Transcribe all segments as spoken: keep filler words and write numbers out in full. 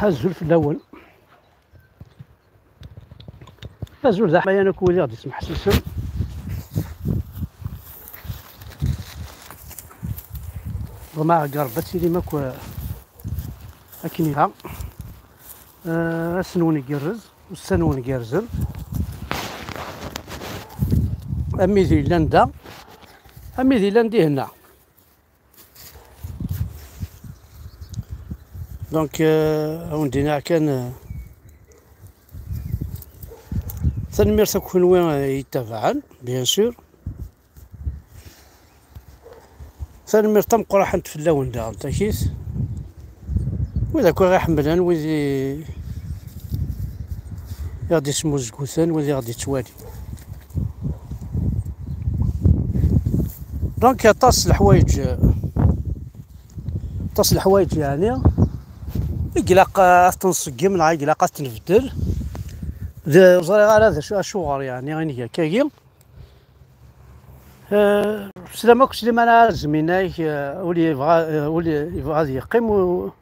Azul fell-awen. Azul d aḥmayan akk wid i ɣ-d-ismeḥsisen. Ḍemɛeɣ deg Ṛebbi ad tilim akk, eh, akken ilaq. Eh, ass-nwen igerrez, ussan-nwen gerrzen. Amidi yellan da, amidi yellan dihenna. Donc, euh, ad wen-d-iniɣ kan, euh, tanemmirt akk kunwi, euh, i yettabaɛen, bien sûr. Tanemmirt tameqqrant fell-awen daɣen, takit. Wid akk i ɣ-iḥemmlen, wid i, i ɣ-d-ismuzguten, wid i ɣ-d-ittwalin. Donc, aṭas n leḥwayeǧ, aṭas n leḥwayeǧ, yeɛni, i ilaq, eh, ad t-nṣeggem neɣ i ilaq ad t-nbeddel. D, ur ẓriɣ ara d acu, acuɣer, yeɛni, i nga akkagi. Eh, slam akk Sliman Azminay, eh, ur yebɣa, eh, ur yebɣa ad yeqqim, u-,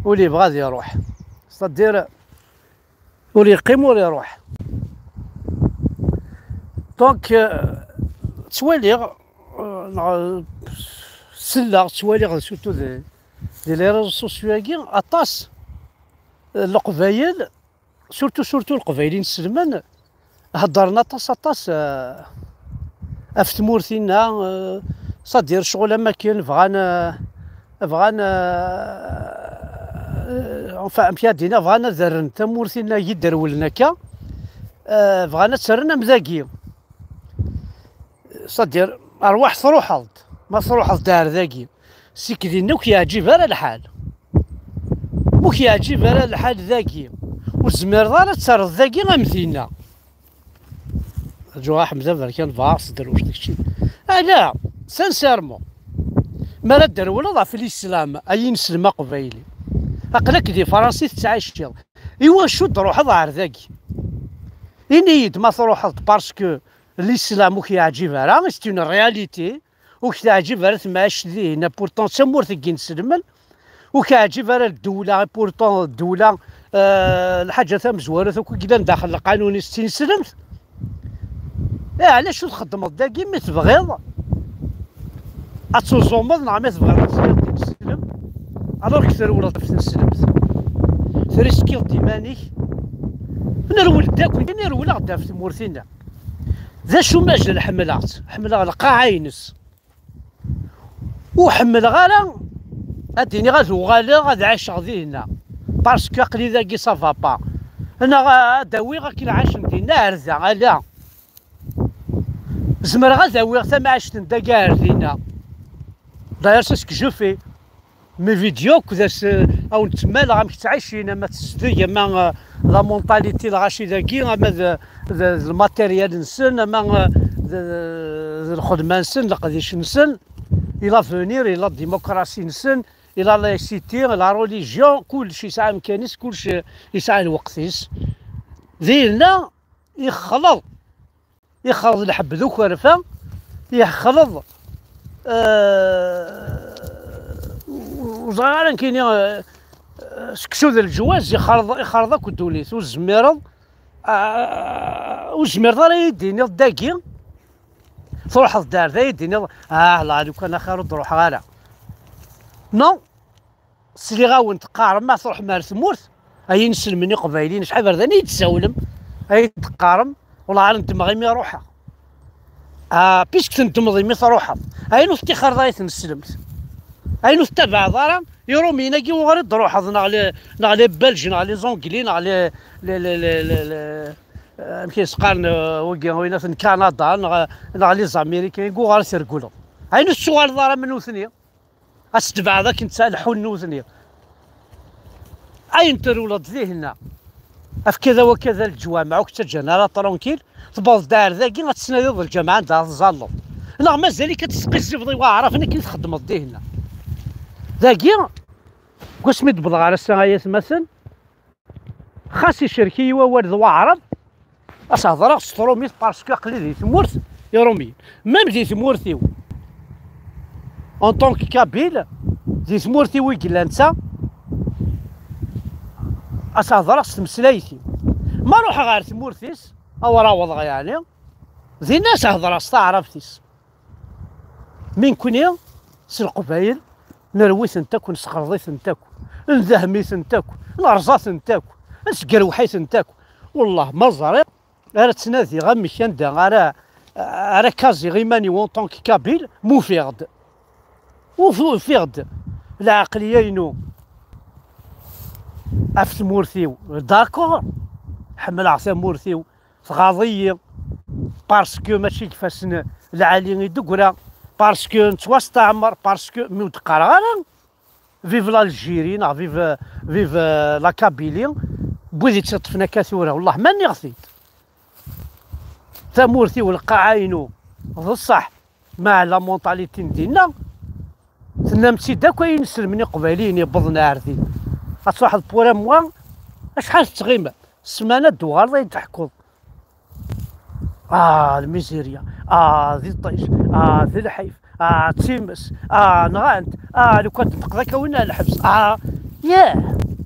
ur yebɣa ad iruḥ. C'est-à-dire, ur yeqqim, ur iruḥ. Donc, eh, ttwaliɣ, eh, neɣ selleɣ, ttwaliɣ surtout di, di les réseaux sociaux-agi, aṭas, eh, Leqbayel, surtout, surtout Leqbayel inselmen, heddren aṭas, aṭas, eh, ɣef tmurt-inna, eh, c'est-à-dire ccɣel am akken bɣan, eh, bɣan, eh, enfin, amek ad d-iniɣ, bɣan ad rren tamurt-inna i d-rewlen akka, eh, bɣan ad tt-rren am dagi. C'est-à-dire, rwaḥ truḥeḍ, ma truḥeḍ-d ar dagi, seg dinna ur k-yeɛǧib ara lḥal. Ur k-yeɛǧib ara lḥal dagi. Ur tezmireḍ ara ad terreḍ dagi am dinna. Aǧu Aḥmed Aberkan, bɣaɣ s drewc d kečči. Ala, sincèrement, mi ara d-trewleḍ ɣef l'islam, ay ineslem aqbayli, aql-ak di Fransa i tettɛiciḍ. Iwacu d-truḥeḍ ɣer dagi? Ini-yi-d ma truḥeḍ parce que l'islam ur k-yeɛǧib ara, c'est une réalité, ur k-teɛǧib ara temɛict dihin, pourtant d tamurt i ineslmen, ur k-yeɛǧib ara ddewla, pourtant ddewla, eh, lḥaǧa tamezwarut akk i yellan daxel lqanun-is d tineslemt. Eh, ɛlac ur txeddmeḍ dagi mi tebɣiḍ ad tuẓumeḍ neɣ mi tebɣiḍ ad tiliḍ d ineslem? Alors que trewleḍ ɣef tneslemt, triskiḍ-d iman-ik. Nerwel-d akk, nerwel-aɣ-d ɣef tmurt-inna. D acu ma jel ḥemmleɣ-tt, ḥemmleɣ lqaɛa-ines. Ur ḥemmleɣ ara ad iniɣ ad uɣaleɣ ad ɛiceɣ dihinna, parce que aql-i dagi ça va pas. Neɣ ad awiɣ akken ɛacen dinna ar da, ala. Zemreɣ ad awiɣ tamɛict n dagi ar dinna. D'ailleurs, c'est ce que je fais. Mes vidéos akk d as, ad wen-ttmaleɣ amek ttɛicin, ama tezdeg, ama, euh, la mentalité lɣaci dagi, ama d, d, d lmatériel-nsen, ama, euh, d, d lxedma-nsen, leqdic-nsen, i l'avenir, i la démocratie-nsen, i la laïcité, la religion, kullec yesɛa amkan-is, kullec yesɛa lweqt-is. Dinna, ixleḍ. Ixleḍ lḥebb d ukerfa, ixleḍ, eh, ur ẓriɣ ara nekkini, eh, seksu d leǧwaz, ixleḍ, ixleḍ akk ddunit, ur tezmireḍ, ah, ur tezmireḍ ara ad yi-d-tiniḍ dagi, truḥeḍ-d ar da ad yi-d-tiniḍ, ah, la, lukan axir ur d-ruḥeɣ ara. Non. Sliɣ-awen teqqarem ma tṛuḥem ar tmurt, ay inselmen iqbayliyen, acḥal berdan i yi-d-tsawlem, ay d-teqqarem, wellah ar nedmeɣ imi ruḥeɣ. Ah, puisque tendmeḍ imi truḥeḍ, ayen ur tettixxreḍ ay tneslemt, ayen ur tettabaɛeḍ ara, iṛumiyen-agi uɣer i d-truḥeḍ, neɣ les, neɣ les Belges, neɣ les Anglais, neɣ les, les, les, les, les, les, eh, amek i s-qqaren, eh, wigi, winnat n Kanada, neɣ, neɣ les Américains, uɣer i tergleḍ, ayen ur tettuɣaleḍ ara am nutni. Ad tebɛeḍ akken ttleḥḥun nutni. Ayen trewleḍ dihinna, ɣef kada wa kada leǧwameɛ ur k-ttaǧǧan ara tranquille, tewweḍ-d ar dagi ad tesnadiḍ lǧameɛ anda ara tẓalleḍ. Neɣ mazal-ik ad tesqizzibeḍ i waɛraben akken i txeddmeḍ dihinna? Dagi, deg wasmi d-wwḍeɣ ar ass-a, ay atmaten, xas icerk-iyi wawal d waɛrab, ad s-hedreɣ s trumit, parce que aql-i di tmurt iṛumiyen. Même di tmurt-iw, en tant que kabyle, di tmurt-iw i yellan ta, Ad s-hedreɣ s tmeslayt-iw. Ma ruḥeɣ ɣer tmurt-is, awer awḍeɣ yeɛni, dinna ad s-hedreɣ s taɛrabt-is. Mi nekni s Leqbayel, nerwi-tent akk, nesxerḍ-itent akk, ndehem-itent akk, nerẓa-tent akk, nesgerweḥ-itent akk. Wellah ma ẓriɣ ara ttnadiɣ amek, anda ara, ara kaziɣ iman-iw en tant que kabyle, ma ufiɣ-d, uf-, ufiɣ-d lɛeqliya-inu ɣef tmurt-iw. D'accord, ḥemmleɣ tamurt-iw, tɣaḍ-iyi, parce que mačči deg ifassen lɛali i d-teggra, parce que nettwasteɛmer, parce que, mi ur d-qqareɣ ara vive l'Algérie neɣ vive, vive la Kabylie, n wid yettaṭṭfen akka tura, wellah ma nniɣ-t-id. Tamurt-iw, lqaɛa-inu, d ṣṣeḥ, ma la mentalité n dinna, tennam-tt-id akk, ay inselmen iqbayliyen yewwḍen ar din. Ad truḥeḍ pour un mois, acḥal tettɣimeḍ? Ssmana d-tuɣaleḍ ay d-teḥkuḍ. Ah, lmizirya. Ah, di ṭṭic. Ah, di lḥif. Ah, d times. Ah, nɣan-t. Ah, lukan tenṭeqḍ akka win ar lḥebs. Ah, yah.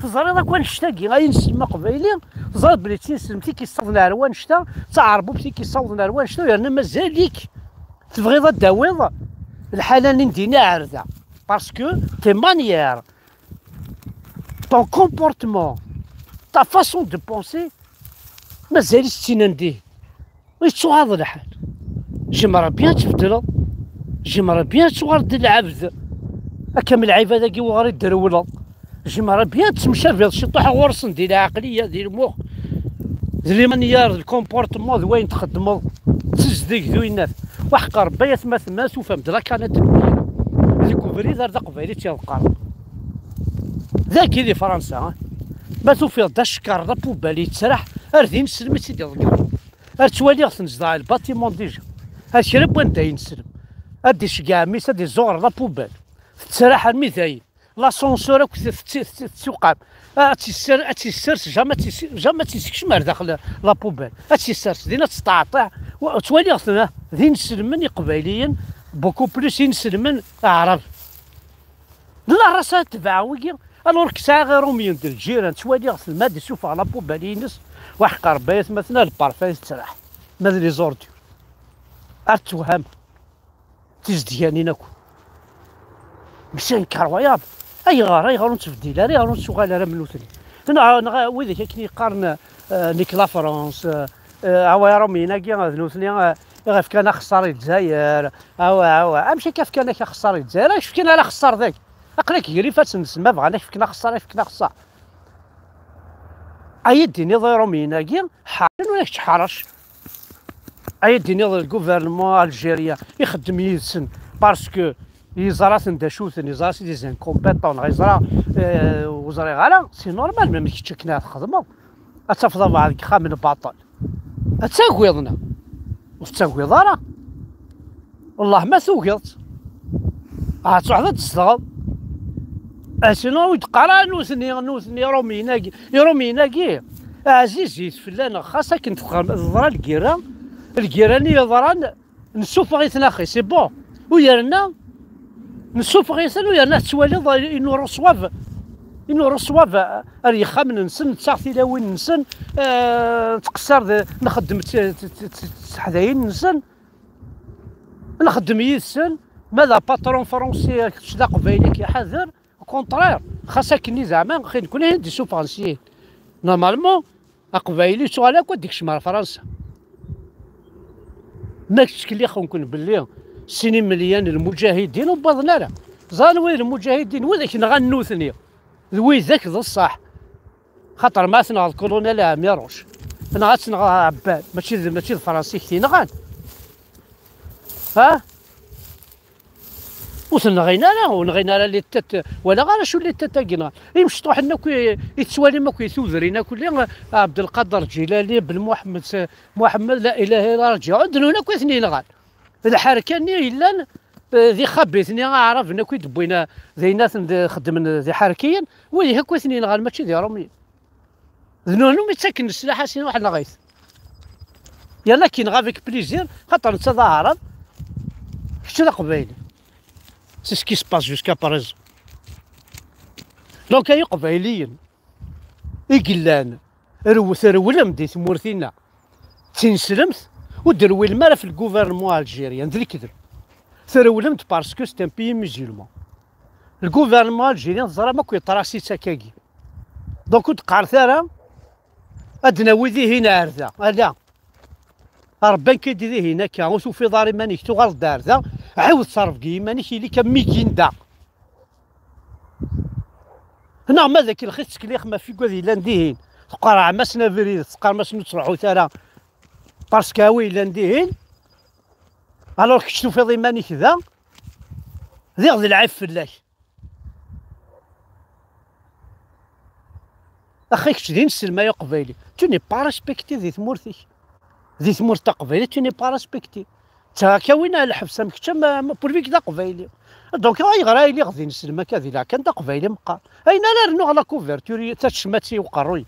Teẓriḍ akk annect-agi, ay inselmen aqbayli, teẓriḍ belli d tinselmt i k-yessawḍen ar wannect-a, d taɛerbubt i k-yessawḍen ar wannect-a, yerna mazal-ik tebɣiḍ ad d-tawiḍ lḥala-nni n dinna ar da. Parce que tes manières, ton comportement, ta façon de penser, mazal-itt d tin n dihin. Yettuɣaḍ lḥal. J'aimerais bien ad tbeddleḍ. J'aimerais bien ad tuɣaleḍ d lɛebd. Akka am lɛibad-agi wuɣur i d-trewleḍ. J'aimerais bien ad temcabiḍ ciṭuḥ ɣur-sen di lɛeqliya, di lmux, d les manières, d le comportement, d wayen txeddmeḍ, d tezdeg, d uyennat. Waḥeqq Rebbi, ay atmaten, ma tufam-d la canette n bière deg ubrid ar d aqbayli tt-iḍeqqren. Dagi di Fransa, ma tufiḍ-d acekkar, la poubelle yettraḥ, ar d ineslem i tt-id-iḍeggren. Ar ttwaliɣ-ten zedɣen le bâtiment déjà. Ar kra n wanda ineslem. Ad d-iceggeɛ mmi-s, ad d-iẓuɣer la poubelle. Tettraḥ armi dayen. L'ascenseur akk t-, t-, t-, tettuqam. Ad tt-isser-, ad tt-issers, jamais ad tt-is-, jamais ad tt-issekcem ar daxel la poubelle. Ad tt-issers, din ad tettɛeṭṭiɛ. Wa-, ttwaliɣ-ten, ah, d inselmen iqbayliyen, beaucoup plus inselmen aɛrab. D la race ad tebɛeɣ wigi, alors que sɛiɣ irumyen d lǧiran, ttwaliɣ-ten ma d-isuffeɣ la poubelle-ines, waḥeqq Rebbi, ay atmaten, ah, le parfum tettraḥ. Ma d les ordures. Ar tewham. Tizedganin akk. Mais c'est incroyable. Ayɣer, ayɣer ur nettbeddil ara, ayɣer ur nettuɣal ara am nutni? Neɣ, neɣ widak akken yeqqaren, eh, nekk la France, eh, eh, awa irumyen-agi d nutni, eh, iɣef kan axeṣṣar i Lezzayer, awa, awa. Amek akka fkan-ak axeṣṣar i Lezzayer? Amek fkan ara axeṣṣar dagi? Aql-ak gar ifassen-nsen, ma bɣan ad k-fken axeṣṣar, ad k-fken axeṣṣar. Ay d-tiniḍ irumyen-agi ḥaren, ula kečč ḥrec. Ay d-tiniḍ le gouvernement algérien ixeddem yid-sen parce que yeẓra-ten d acu-ten, yeẓra c'est des incompétents, neɣ yeẓra, eh, ur ẓriɣ ara, c'est normal, même kečč akken ara txedmeḍ. Ad tafeḍ abeɛḍ deg yexxamen baṭel. Ad tagiḍ neɣ ur tettagiḍ ara? Wellah ma tugiḍ-tt, ad truḥeḍ ad tzedɣeḍ. Ah, sinon ur d-qqar ara nutni, nutni irumyen-agi. Irumyen-agi ɛzizit fell-aneɣ, xas akken teḍra, teḍra lgirra, lgirra-nni yeḍran, nessufeɣ-iten axi, c'est bon. U yerna nessufeɣ-iten, u yerna tettwaliḍ, ils nous reçoivent, ils nous reçoivent ar yexxamen-nsen, nettaɣ tilawin-nsen, eh, nettqeṣṣir d, nxeddem t-, t-, t-, t-, tiseḥdayin-nsen, nxeddem yid-sen, ma d apatron français, kečč d aqbayli, ak-iḥader, au contraire, xas akken i zeɛma, xi nekni i d-isuffɣen syin. Normalement, aqbayli yettuɣal akk ad d-ikcem ar Fransa. Ma ttkelliɣ-ken belli sin imelyan n lmuǧahidin ur wwiḍen ara. Ẓran wid lmuǧahidin, wid ak-nɣan nutni, d widak d ṣṣeḥ. Xaṭer ma tenɣeḍ Colonel Ɛmiruc, tenɣa-tt, tenɣa Ɛebban, mačči d, mačči d Fransa i k-t-inɣan. Ha? Ur ten-nɣin ara, ur nɣin ara les têtes, walaɣ ara acu les têtes-agi nɣan. Imecṭuḥen akk i, i tettwalim akk i tudrin akk-nni, Ɛebdelqader Ǧilali, Ben Muḥemmed, S-, Muḥemmed, la ilaha illa raǧiɛun, d nutni akk i ten-inɣan. Lḥerka-nni yellan, eh, d ixabiten-nni aɛraben akk i d-wwin, eh, d aynaten d-, xeddmen d iḥerkiyen, wid akk i ten-inɣan, mačči d iṛumyen. D nutni mi ttaken leslaḥ-a, sin waḥed neɣ-it. Yerna k-inɣa avec plaisir, xaṭer netta d aɛrab, kečč d aqbayli. C'est ce qui se passe jusqu'à présent. Donc, ay iqbayliyen, i yellan, rew-, trewlem di tmurt-inna d tineslemt, ur d-rewilem ara f le gouvernement algérien, d lekdeb. Trewlem-d parce que c'est un pays musulman. Le gouvernement algérien, teẓram akk, yeṭṭras-itt akkagi. Donc ur d-qqaret ara ad d-nawi dihin ar da. Ala. Rebban-k-id dihin akka, ur tufiḍ ara iman-ik, tuɣaleḍ-d ar da, ɛiwed ttrebgi iman-ik, ili-k am wigin da. Neɣ ma d akken lxi tettkelliɣ ɣef wigad yellan dihin, teqqareɛm-asen abrid, teqqarem-asen ur ttruḥut ara, parce que a wi yellan dihin, alors kečč tufiḍ iman-ik da, diɣ d lɛib fell-ak. Axi kečč d ineslem ay aqbayli. Tu n'es pas respecté di tmurt-ik. Di tmurt taqbaylit, tu n'es pas respecté. Ttaka win ar lḥebs am kečč, am, am, pourvu que d aqbayli. Donc, ayɣer ay lliɣ d ineslem akka di leɛkan d aqbayli meqqar? Ayen ara rnuɣ la couverture, tacemmat i uqerruy.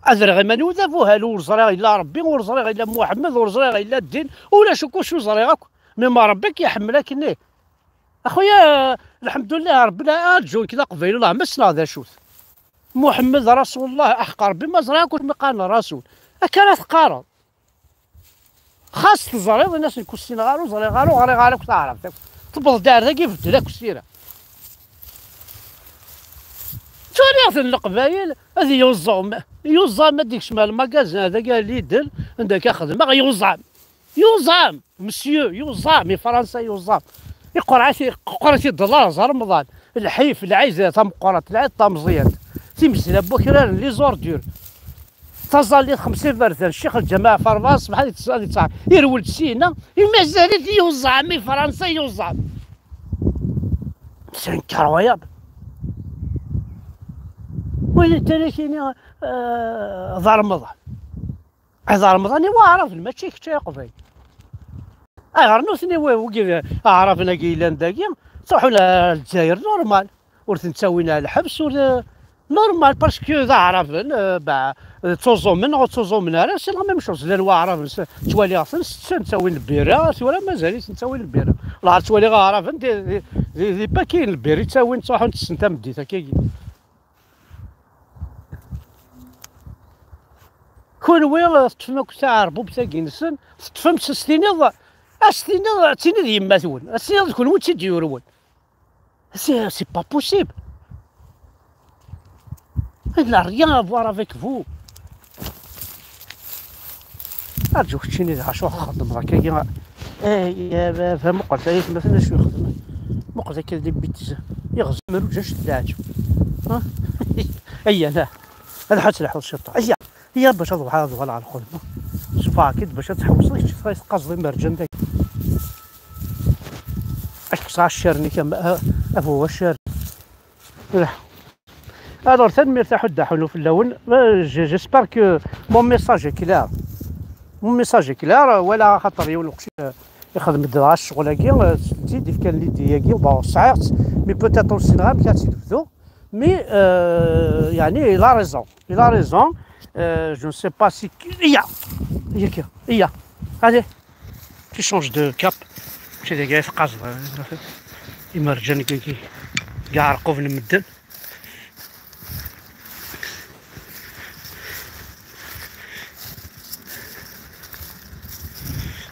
Ad rreɣ iman-iw d abuhal, ur ẓriɣ illa Rebbi, ur ẓriɣ illa Muḥemmed, ur ẓriɣ illa ddin, ulac akk acu ẓriɣ akk. Mi ma Rebbi k-iḥemmel akken-nni. Axuya, lḥemdullah, Rebbi la, arǧu nekk d aqbayli, la ma ssneɣ d acu-t. Muḥemmed Rasulullah, aḥeqq Rebbi, ma ẓriɣ akk mi qqaren Rasul. Akka ara teqqareḍ. Xas teẓriḍ, in-as nekk ur ssineɣ ara, ur ẓriɣ ara, ur ɣriɣ ara akk taɛrabt akk. Tewweḍ-d ar dagi, beddel akk sira. Ttwaliɣ-ten leqbayel, ad yuẓam, yuẓam ad d-ikcem ar lmagazin, ar dagi ar Lidl, anda akka xedmeɣ, yuẓam. Yuẓam, monsieur, yuẓam, i Fransa yuẓam. Iqerɛet, iqerɛet i ddlar, ẓer Remḍan. Lḥif, lɛid tameqqrant, lɛid tameẓyant. Timezla n wakraren, les ordures. Taẓallit, xemsa iberdan, ccix lǧamaɛ, f rebɛa ṣṣbeḥ ad yettṣ-, ad yettṣaḥ. Irwel-d syin, i mazal-it yuẓam, i Fransa yuẓam. C'est incroyable. Win n tala kini, euh, ḍer Remḍan. Ḍer Remḍan i waɛraben, mačči kečč ay aqbayli. Ayɣer nutni wi-, wigi d aɛraben-agi yellan dagi, ttruḥun ar Lezzayer, normal. Ur ten-ttawin ar lḥebs, ur, normal, parce que d aɛraben, euh, bah, ttuẓumen neɣ ur ttuẓumen ara, c'est la même chose. Llan waɛraben s-, ttwaliɣ-ten setten, ttawin lbira, tura mazal-iten ttawin lbira. Lɛar ttwaliɣ aɛraben di, di, di, di pakiyen lbira i ttawin, ttruḥun tessen tameddit akkagi. Kunwi, eh, teṭṭfem akk taɛerbubt-agi-nsen, teṭṭfem-tt, as-tiniḍ, as-tiniḍ, ad tiniḍ yemma-twen, as-tiniḍ d kunwi i tt-id-yurwen. C'est, c'est pas possible. Il n'a rien à voir avec vous. Arǧu keččini d acu txeddmeḍ akka-agi. Ay, a baba, muqel tayet ma tella acu ixeddmen. Muqel akka di bitiz. Iɣzem ruǧ acu d leɛǧeb. Ha? Ayya, la. Ad ḥatt leḥuḍ ciṭṭa. Ayya. Ayya, bac ad uɣal, ad uɣal ɣer lxedma. Ṣfeɣ-k-id bac ad tḥewṣeḍ, kečč tɣa teqqazeḍ imerǧen dagi. Ad k-kkseɣ accaren-ik, a, a bu accaren. Lah. Alors, tanemmirt a Ḥudda Ḥunu fell-awen. Euh, j-, j'espère que mon message est clair. Mon message est clair, euh, wala xaṭer yiwen uqcic, euh, ixdem-d dɣa ccɣel-agi, euh, s-, t-id-ifkan l'idée-agi, bon, sɛiɣ-tt, mais peut-être ur ssineɣ amek ad tt-id-bduɣ. Mais, euh, yeɛni, il a raison. Il a raison. Euh, je ne sais pas si, iya, iya, iya. Allez. Qui change de cap. C'est des gars, imerǧen, qui, qui, qui, qui,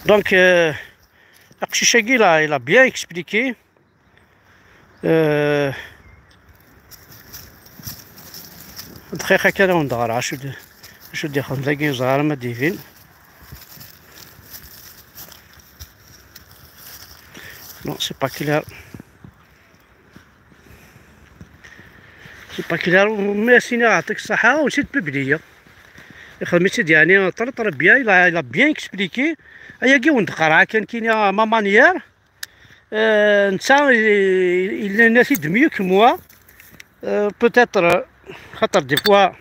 donc, euh, aqcic-agi, il a, il a bien expliqué. Euh, dqiqa kan ad wen-d-ɣreɣ acu d-, acu d-ixdem dagi, ẓer ma d-ibin. Non, c'est pas clair. C'est pas clair, mais sinon, يعطيك الصحة, ur tt-id-publier. Ixdem-itt-id, yeɛni, très, très bien, il a, il a bien expliqué. Ayagi wen-d-qqareɣ kan kini, ma manière. Euh, netta, il, il, il a t-id mieux que moi. Euh, peut-être, euh, خاطر des fois,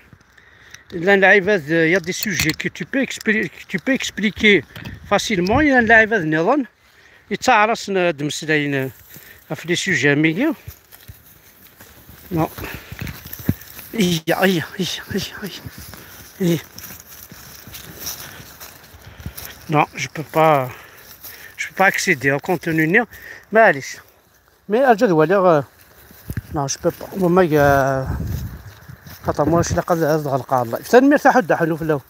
llan lɛibad, euh, il y a des sujets que tu peux expli-, que tu peux expliquer facilement, llan lɛibad nniḍen yettaɛrasen ad d-mmeslayen, euh, ɣef les sujets am wigi. Non. Iya, iya, iya, iya, iya. Iya. Non, je peux pas, je peux pas accéder au contenu-nni. Maɛlic. Mais arǧu ad waliɣ, euh, non, je peux pas. Wamma, euh, Xaṭer ma ulac ilaq ad, ad ɣelqeɣ live. Tanemmirt a Ḥuddu Ḥunnu fell-awen.